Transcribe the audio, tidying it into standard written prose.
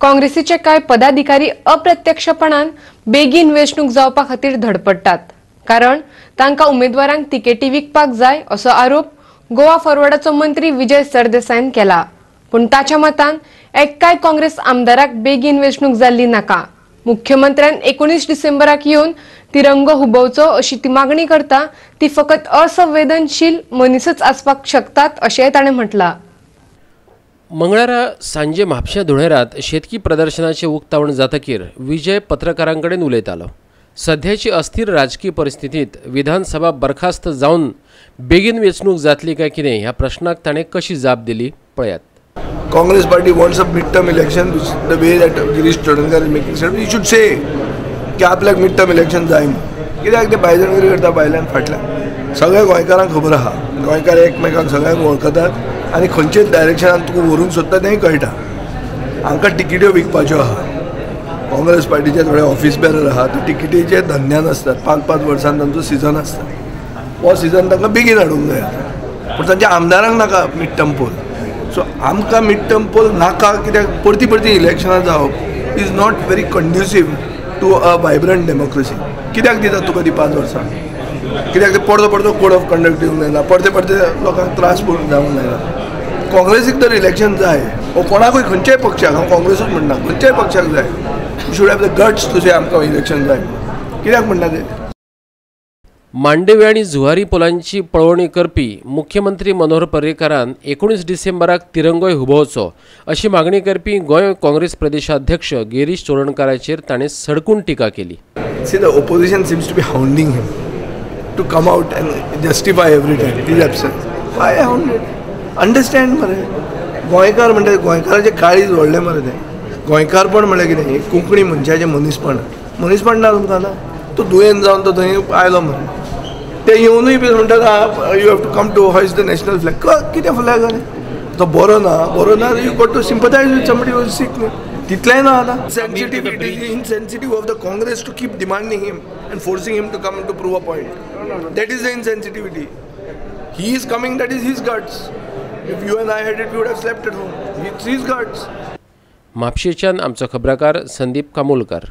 काँग्रेसीचे कांय पदाधिकारी अप्रत्यक्षपणान बेगीन वेंचणूक जावपा खातीर धडपडटात, कारण तांकां उमेदवारांक तिकेटी विकपाक जाय असो आरोप गोवा फॉरवर्डाचो मंत्री विजय सरदेसायान केला. पूण ताच्या मतान एक्काय काँग्रेस आमदाराक बेगीन वेंचणूक जाल्ली नाका. मुख्यमंत्र्यान 19 डिसेंबराक येवन तिरंगो हुबोवचो अशी ती मागणी करता ती फकत असंवेदनशील मनीसच आसपाक शकतात अशेंय ताणें म्हटलां. मंगळारा सांजे म्हापशा धुळेरात शेतकी प्रदर्शनाचें उक्तावण जातकीर विजय पत्रकारां कडेन उलयतालो. सध्याची अस्थिर राजकीय परिस्थितींत विधानसभा बरखास्त जावन बेगीन वेंचणूक जातली काय कितें ह्या प्रश्नाक ताणें कशी जाप दिली पळयात. Congress party wants a mid-term election, which the way that Girish Chodankar is making sense, he should say की आपल्याक मिड-टर्म इलेक्शन जाय म्हणून. कित्याक ते भायजणगिरी करता भायल्यान फाटल्यान. सगळ्या गोंयकारांक खबर आहा, गोंयकार एकमेकांक सगळ्यांक वळखतात आनी खंयच्याच डायरेक्शनान तुका व्हरूंक सोदता तेंय कळटा. हांकां तिकिट्यो विकपाच्यो आहा. काँग्रेस पार्टीचे थोडे ऑफिस बेरर आहा, ते तिकिटीचे धंद्यान आसतात. 5-5 वर्सां तांचो सिजन आसता, हो सिजन तांकां बेगीन हाडूंक जाय आतां. पूण तांच्या आमदारांक नाका मिड टर्म पोल. सो आमकां मिड टर्म पोल नाका, कित्याक परती परती इलेक्शनां जावप is not very conducive to a vibrant democracy. कित्याक दितात तुका ती 5 वर्सां? कित्याक ते परतो परतो कोड ऑफ कंडक्ट दिवंक जायना, परते परते लोकांक त्रास जावंक जायना. काँग्रेसीक तर इलेक्शन जाय, वो कोणाकूय खंयच्याय पक्षाक, हांव काँग्रेसूच म्हणना, खंयच्याय पक्षाक जाय. You should have the guts to say आमकां इलेक्शन जाय. कित्याक म्हणटा ते? मांडवी आनी जुवारी पुलांची पळोवणी करपी मुख्यमंत्री मनोहर पर्रीकारान 19 डिसेंबराक तिरंगोय हुबोवचो अशी मागणी करपी गोंय काँग्रेस प्रदेशाध्यक्ष गिरीश चोडणकाराचेर ताणें सडकून टिका केली. See, the opposition seems to be hounding him to come out and justify every time his absence. Why hound it? Understand मरे, गोंयकार म्हणटा गोंयकाराचें काळीज व्हडलें मरे तें. गोंयकारपण म्हणल्यार कितें? एक कोंकणी मनशाचें मनीसपण. मनीसपण ना तुमकां आतां. तो दुयेंत जावन तो थंय आयलो मरे, ते येवनूय बी म्हणटात you have to come to hoist the national flag. कितें फ्लॅग आनी तो बरो ना, बरो ना, you got to sympathise with somebody who is sick न्ही, तितलेंय ना आतां. Sensitivity insensitive of the Congress to keep demanding him and forcing him to come to prove a point. That is the insensitivity. He is coming, that is his guts. If you and I had it, we would have slept at home. It's his guts. म्हापशेच्यान आमचो खबराकार संदीप कामोलकर.